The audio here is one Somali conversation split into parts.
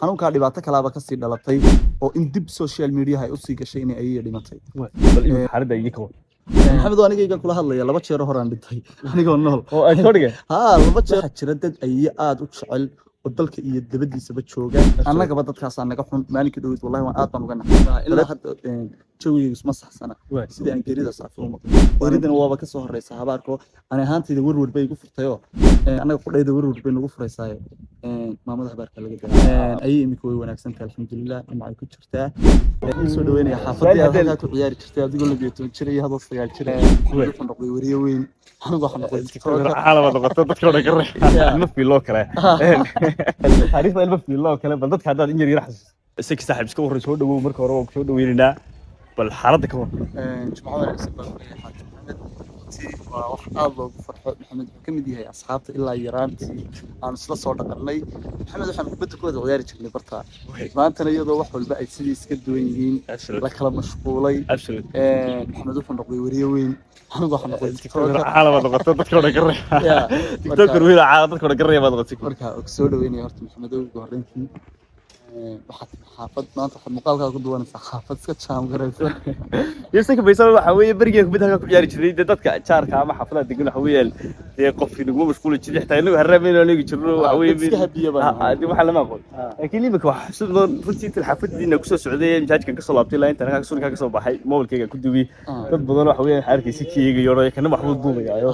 Xanuunkaa dhibaato kalaaba kasii dhalatay oo in dib social media ay usii gashay inay ayay dhimatay. Bal imika xaaladda iga kawan. Maxamed oo anigaygan kula hadlaya, 2 jeer horaan dhintay anigoo nool. Oo ay soo dhigeen. Haa, 2 jeer. Waxaa jira dad aye aada u jecel oo dalka iyo dabadiisaba jooga. Annagaba dadkaasaa naga xun. Maalinkii dhowed wallahi waan aad baan uga naxay. Ilaa hadda jawigaygu isma saxsana sidii aan geerida saafi u maqlay. Geeridana waaba kasoo horeysa habaarko. Ani ahaantayda werwer bay igu furtayoo annaga qudhayda werwer bay nagu furaysaayo. Maamada habaarka laga galay ayay imika way wanaagsan tahay, alxamdulilah, dhinacay ku jirtaa. Soo dhaweynaya xaafadii aad halkaa ku ciyaari jirtay adigoo 12 jir iyo hadoo 9 jir. Wuxuu noqday weriye weyn, anigu waxaan noqday TikToker. Caalama noqoto dadka oo dhan garay. Ilmo fiiloo kale. Taariikhda ilmo fiiloo kale bal dadka haddaad in yar yar xasuusto. Isagii saaxiib iska warran, soo dhawow marka hore, waan ku soo dhaweynaynaa. Bal xaaladda ka warran. Jumco wanaagsan baan kuleeyahay, Xaaji Maxamed. Runtii waa wax aad loogu farxo. Maxamed wuxuu ka mid yahay asxaabta ilaa yaraantii aan isla soo dhaqannay. Maxamed waxaan kubadda ku wada ciyaari jirnay bartaa. Maantana iyadoo wax walba ay sidii iska duwan yihiin, la kala mashquulay, Maxamed wuxuu noqday weriye weyn, anigu waxaan noqday TikToker. Caalama noqoto dadka oo dhan garay. TikToker weyn oo caalam dadka oo dhan garay baad noqotay. Marka og soo dhaweynaya horta Maxamed ugu horreyntii. Waxaad xaafad maanta waxaad muuqaalkaa ku duwanaysaa xaafad iska jaam garaysan. Yusuf Faysal waxa weeye beriga kubadda halkaa ku ciyaari jiray dee dadka jaarka ama xaafadaha degan waxa weeyaan dee qofkii naguma mashquuli jiray, xitaa inagu haraamayno anigu jirno waxa weeye dad iska habiya baan ahay. Dee waxaa lama aqoon, laakiin imika waxa xusuus mudan runtii inta xaafadiina kusoo socday masaajidkan kasoo laabtay ilaa intaan halkaa suulkaa kasoo baxay mobilkayga ku duwiyey dad badan waxa weeyaan waxaa arkaysa ki eegayo kana waxbuu duubayaayo.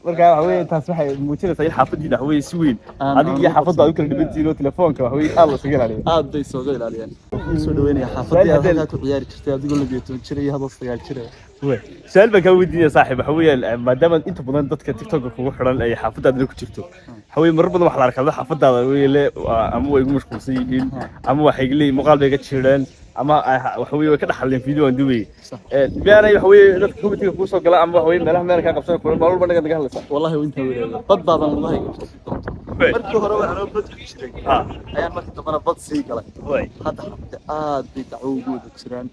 Marka waxa weeye taas waxay muujinaysaa in xaafadiina waxa weeye si weyn adiga iyo xaafaddu aad u kala dhibantihiin oo telefoonka waxa weeye aad la isaga ilaaliyo. Aad bay sooga ilaaliyaan. Soo dhaweynaya xaafadii aad halkaa ku ciyaari jirtay adigoo 12 jir iyo hadoo 9 jir. Su-aal baan kaa weydiinaya saaxiib. Waxa weeyaan maadaama inta badan dadka TikToka kugu xidhan ay xaafadaadana ku jirto, waxa weeye marar badan waxaa la arkaa dad xaafadaada weye le ama way igu mashquulsan yihiin ama waxay leeyihin muuqaal bay ga jiireen ama waxa weeye way ka dhaxalleen video aan duubayay. Miyaanay waxa weeye dadka committee kuu soo gala ama waxa weeye meelaha meel kaa qabsan kulan maalin walba naga hadlaysaa? Wallahi intaa wereega bad baaban lugahayga kusii doonto. Markii hore waxaan oo bad ku jiray ayaan markii dambena bad sii galay. Hadda xaafadda aad bay dacwo ugu wada jiraan.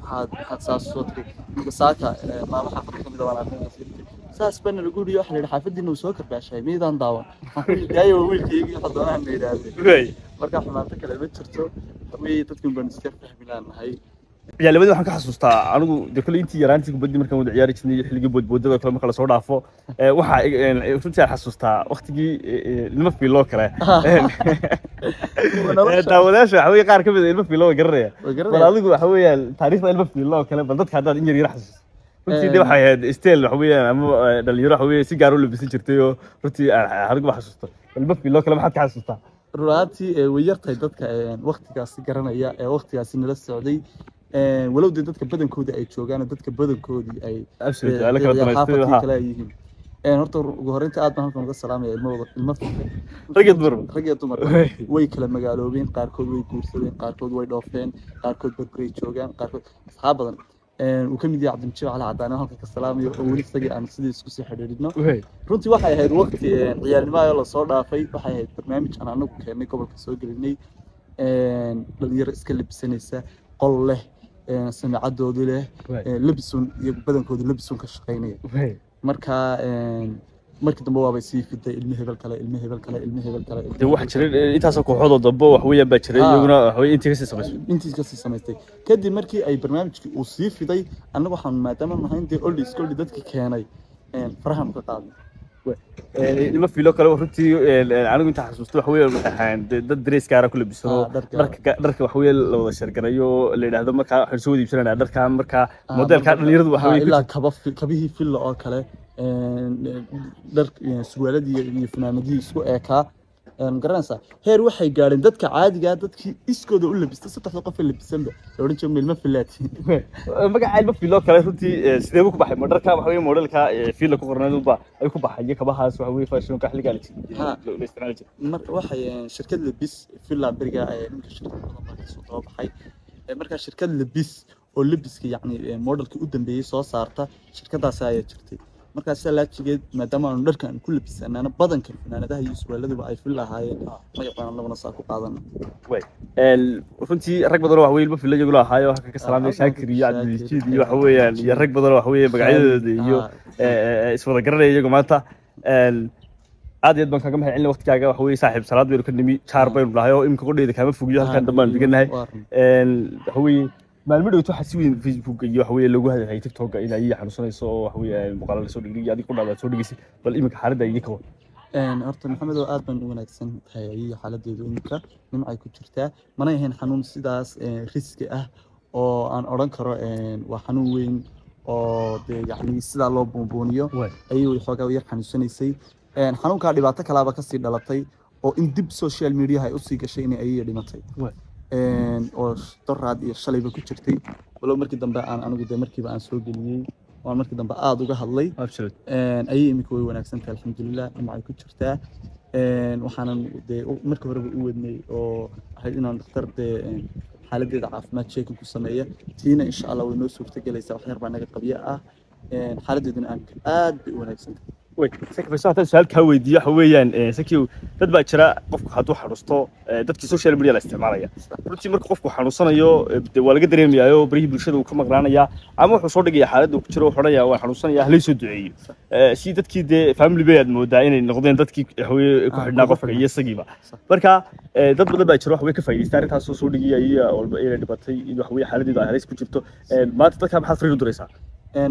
Maxaad saas soo tiri marka saaka maamo xaafadda kamid ah waan arkay saas bana lagu yidhi. Waxa la yidhi xaafadiina uu soo karbaashay, miydaan daawan? Daayo waa wiilkaygii waxa doonaan na yidhaahdeen. Marka xumaato kale ma jirto, way dadkan baan iska fahmi laanahay. Ciyaalnimadii waxaan ka xasuustaa anigu dee kolley intii yaraantii kubaddii markaan wada ciyaari jirnay iyo xilligii boodboodada kale marka lasoo dhaafo, waxaa runtii aan xasuustaa waqtigii ilmo fiiloo kale. Daawadayaasha waxa weeye qaar ka mid ah ilmo fiilo way garanaya. Way Bal garanayaan. Adigu waxa weeyaan taariikhda ilmo fiilo kale bal dadka haddaad in yar yar xasuusto. Runtii dee waxay ahayd style waxa weeyaan ama dhalinyaro waxa weeye si gaar u labisan jirtay oo runtii anigu ma xasuusto. Ilmo fiilo kale maxaad ka xasuustaa? Run ahaantii way yartahay dadka waqtigaasi garanaya ee waqtigaasi nala socday. Walow dee dadka badankooda ay joogaan oo dadka badankoodii ay Absolutely, ala kala danaystay xaafadkii ha. kale ay yihiin. Horta ugu horreynta aad baan halkan uga salaamaya ilmahooda ilmo Rag iyo dumarba. Rag iyo dumar way kala magaaloobeen, qaarkood way guursadeen, qaarkood way dhoofeen, qaarkood berberay joogaan, qaarkood asxaab badan uu ka mid yahay Cabdimjiid Cali Cadaan oo halkan ka salaamayo oo weli isagii aan sidii isku sii xidhiidhino. Runtii waxay ahayd waqti ciyaalnimo lasoo dhaafay. Waxay ahayd barnaamij aan anagu keennay, gobolka soo gelinay, dhalinyaro iska labisanaysa, qol leh, samicadoodu leh, labisun iyo badankoodu labisun ka shaqaynaya. Marka markii dambe waabay sii fiday, ilmo hebel kale, ilmo hebel kale, ilmo hebel kale, ilmo Dee hebel waxa jiray intaasoo kooxood oo dambe wax weeyaan baa jiray iyaguna waxa weeye intii kasii samaysay. Intii kasii samaystay kadib markii ay barnaamijkii uu sii fiday, annagu waxaan maadaama nahayn dee oldi iskoldi dadki keenay, farahan ka qaadnay. Ilmo fiilo kale runtii anigu inta xasuusto waxa weeye waxay ahaayeen dee dad dress gaara ku labisano. Dhar gaar. Dharka waxa weeye la wada shargarayo, la yidhaahdo markaa waxaan soo wada iibsanaynaa dharka markaa modelka dhalinyaradu waxa weeye ku ilaa kaba kabihii filla oo kale, dhar surwaaladii iyo funaanadihii isku eekaa. Garanaysaa heer waxay gaadheen dadka caadigaa dadkii iskooda u labista, saddexda qof ee labisanba la odhan jiray ilmo fillaati. Magaca ilmo fiilo kale runtii sidee buu ku baxay? Ma dharka waxa weeye modelka fiila ku qornayd unba ay ku baxay iyo kabahaas waxa weeye fashionka xilligaa la jiray la isticmaali jiray? Marka waxay shirkad labis villa beriga ninka shirkad badan baa kasoo daba baxay. Markaa shirkad labis oo labiska yacni modelkii u dambeeyey soo saarta shirkadaasi ayaa jirtay. Markaa sidaa laajigeed maadaama aanu dharka aan ku labisanaana badanka funaanadaha iyo surwaaladuba ay villa ahaayeen, magacaan annaguna saa ku qaadana. Way runtii rag badan oo waxa weeye ilmo fiilo iyaguna ahaayo halka ka salaamay, Shaakir iyo Cabdiljiid iyo waxa weeyaan iyo rag badan oo waxa weeye magacyadooda iyo iswada garanaya iyagu maanta. Aad iyo aad baan kaaga mahad celinaya waqtigaaga. Waxa weeye saaxiib, salaad baynu ka nimi, jaar baynu nahay oo iminka qodheyda kaama fogiyo, halkan dambe aanu degannahay. Waa run. Waxa weeye maalmo dhowto waxaa si weyn Facebook iyo waxa weeye lagu hadalhayay TikTok in ay xanuunsanayso oo waxa weeye muuqaalo lasoo dhigdhigay, adiga qudhaada aad soo dhigaysay. Bal iminka xaaladda iga kawan. Horta Maxamed oo aad baan u wanaagsan tahay ayay xaaladeedu iminka, nimcay ku jirtaa. Mana ahayn xanuun sidaas riski ah oo aan odhan karo waa xanuun weyn oo dee yacni sidaa loo buunbuuniyo. Ayay xoogaa yar xanuunsanaysay. Xanuunkaa dhibaato kalaaba kasii dhalatay oo in dib social media ay usii gashay inay ayay dhimatay oo doraad iyo shalayba ku jirtay, walow markii dambe aan anigu dee markiiba aan soo geliyey oo aan markii dambe aada uga hadlay. Ayay iminka way wanaagsan tahay, alxamdulilah, nimcay ku jirtaa. Waxaanan dee markii horeba u wadnay oo ahayd inaan dhakhtar dee xaaladdeeda caafimaad checking ku sameeya. Tiina insha Allah way noo suurtagelaysaa, wax yar baa naga qabyo ah. Xaaladdeeduna aad bay u wanaagsan tahay. Way Saki Fayso, haddaan su-aal kaa weydiiyo, waxa weeyaan Sakiw, dad baa jira qofku hadduu xanuusto dadkii social media la isticmaalaya. Runtii marka qofku xanuunsanayo dee waa laga dareemayaa oo barihii bulshada uu ka maqnaanayaa ama wuxuu soo dhigaya xaaladda uu ku jiro, wuxuu odhanayaa waan xanuunsanaya, halay soo duceeyo. Si dadkii dee family bay aad moodaa inay noqdeen dadkii waxa weeye ku xidhnaa kugu qofka xidhnaa. iyo isagiiba. Marka dad badan baa jira wax way ka faa'iidaysta arrintaasoo soo dhigaya iyo walba inay dhibatay in wax weeye xaaladdeedu ay halis ku jirto. Maanta dadka maxaad fariin u diraysaa?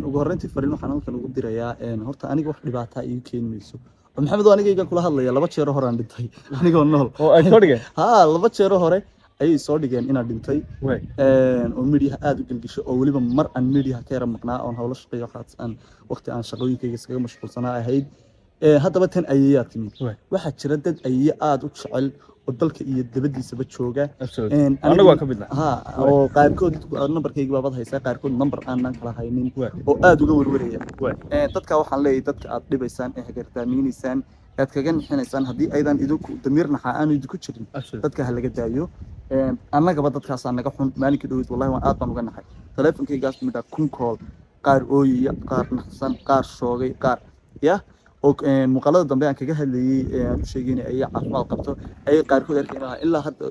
Ugu horreyntii fariin waxaan halkan ugu dirayaa, horta aniga wax dhibaataa iigu keeni mayso. Oo Maxamed oo anigayga kula hadlaya, 2 jeero hore aan dhintay anigoo nool. Oo ay soo dhigeen? Haa, 2 jeero hore ayay soo dhigeen inaan dhintay oo mediaha aad u gelgisho, oo weliba mar aan mediaha ka yara maqnaa oon howlo shaqeeyo, waxaas aan waqti aan shaqooyinkayga iskaga mashquulsanaa ahayd. Haddaba tan ayeeyaa timid. Waxaa jira dad ayeeye aad u jecel oo dalka iyo dabadiisaba jooga. Annagu waa ka mid nahay. Ha, oo qaarkood nambarkayga baabad haysaa, qaarkood nambar aanan kala haynin oo aad uga werweraya. Dadka waxaan leeyahay, dadka aad dhibaysaan ee hagardaameynaysaan, aad kaga nixinaysaan, haddii aydan idinku damiir naxaa aanu idinku jirin, dadka ha laga daayo. Annagaba dadkaasaa naga xun. Maalinkii dhoweyd wallahi waan aad baan uga naxay, taleefonkaygaas midhaa 1000 call, qaar ooyaya, qaar naxsan, qaar shoogay, qaar ya oo muuqaalada dambe aan kaga hadlayey ee aan u sheegay inay ay caafimaad qabto ayay qaarkood arkeen lahaa ilaa hadda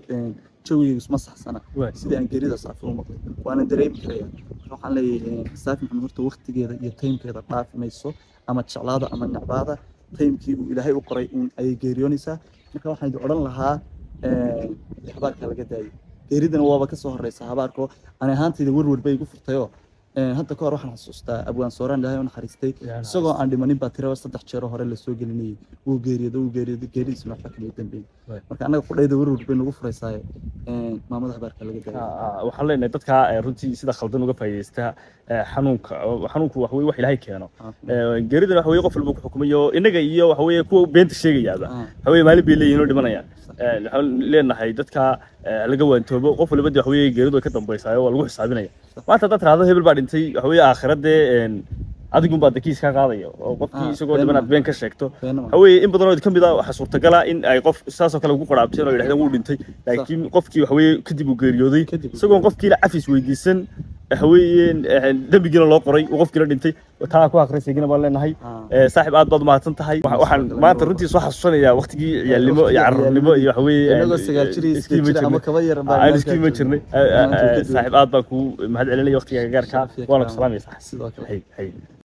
jawigaygu isma saxsana sidii aan geerida Saafi u maqlay, waana dareemi karaya. Marka waxaan leeyahay Saafi Maxamed horta waqtigeeda iyo timekeeda dhaafi mayso, ama jeclaada ama necbaada, timekii uu Ilaahay u qoray uun ayay geeriyoonaysaa. Marka waxaan idin odhan lahaa habaarka laga daayo, geeridana waaba kasoo horeysa habaarko. Ani ahaantayda werwer bay igu furtayoo hadda ka hor waxaan xasuustaa Abwaan Sooraan, Ilaahay u naxariistay, isagoo aan dhimanin baa tiraba 3 jeer hore lasoo gelinayay wuu geeriyooday, wuu geeriyooday, geeridiisuna waxba kama dambeyn. Marka annaga qudhayda werwer bay nagu furaysaaye maamada habaarka laga daayo. Waxaan leenahay dadka runtii sida khaldan uga faa'iidaysta xanuunka, xanuunku wax weeye wax Ilaahay keeno. Geeridana waxa weeye qof walba ku xukumayo, innaga iyo waxa weeye kuwa beenta sheegayaaba waxa weeye maalin bay leeyihiin oo dhimanayaan. Waxaan leenahay dadka laga waantoobo, qof waliba dee waxa weeye geeridu way ka dambaysaa oo waa lagu xisaabinaya. Maanta haddaad tiraahdo hebel baa dhintay, waxa weeye aakhirade adigun baa kiis ka qaadaya oo qofkii isagoo been dhiman aad ma. been ka sheegto. Been ma. Waxa weeye in badan oo ka mid ah waxaa suurtagala in ay qof saasoo kale ugu qaraabteen oo yidhahdeen wuu dhintay, laakiin qofkii waxa weeye kadib uu geeriyooday Kadib uu isagoon qofkiina cafis weydiisan, waxa weeye dembigiina loo qoray uu qofkiina dhintay. Taa ku akhrisaygina baan leenahay. Saaxiib, aad baad umahadsan tahay. Waxaan Sidoo kale maanta mar runtii soo xasuusanayaa waqtigii ciyaalnimo iyo waqtigii carruurnimo iyo waxa weeye inagoo 9 jir iyo 8 jir ama iskiima jirnay. Kaba yar baan Aan halkaa iskiima joognay. jirnay. Maanta way ka duwan. Saaxiib, aad baan kuu mahad celinaya waqtigaaga gaarka. Sharaf iyo Waana ku karaamo. salaamaya saaxiib. Sidoo kale. Hay hay.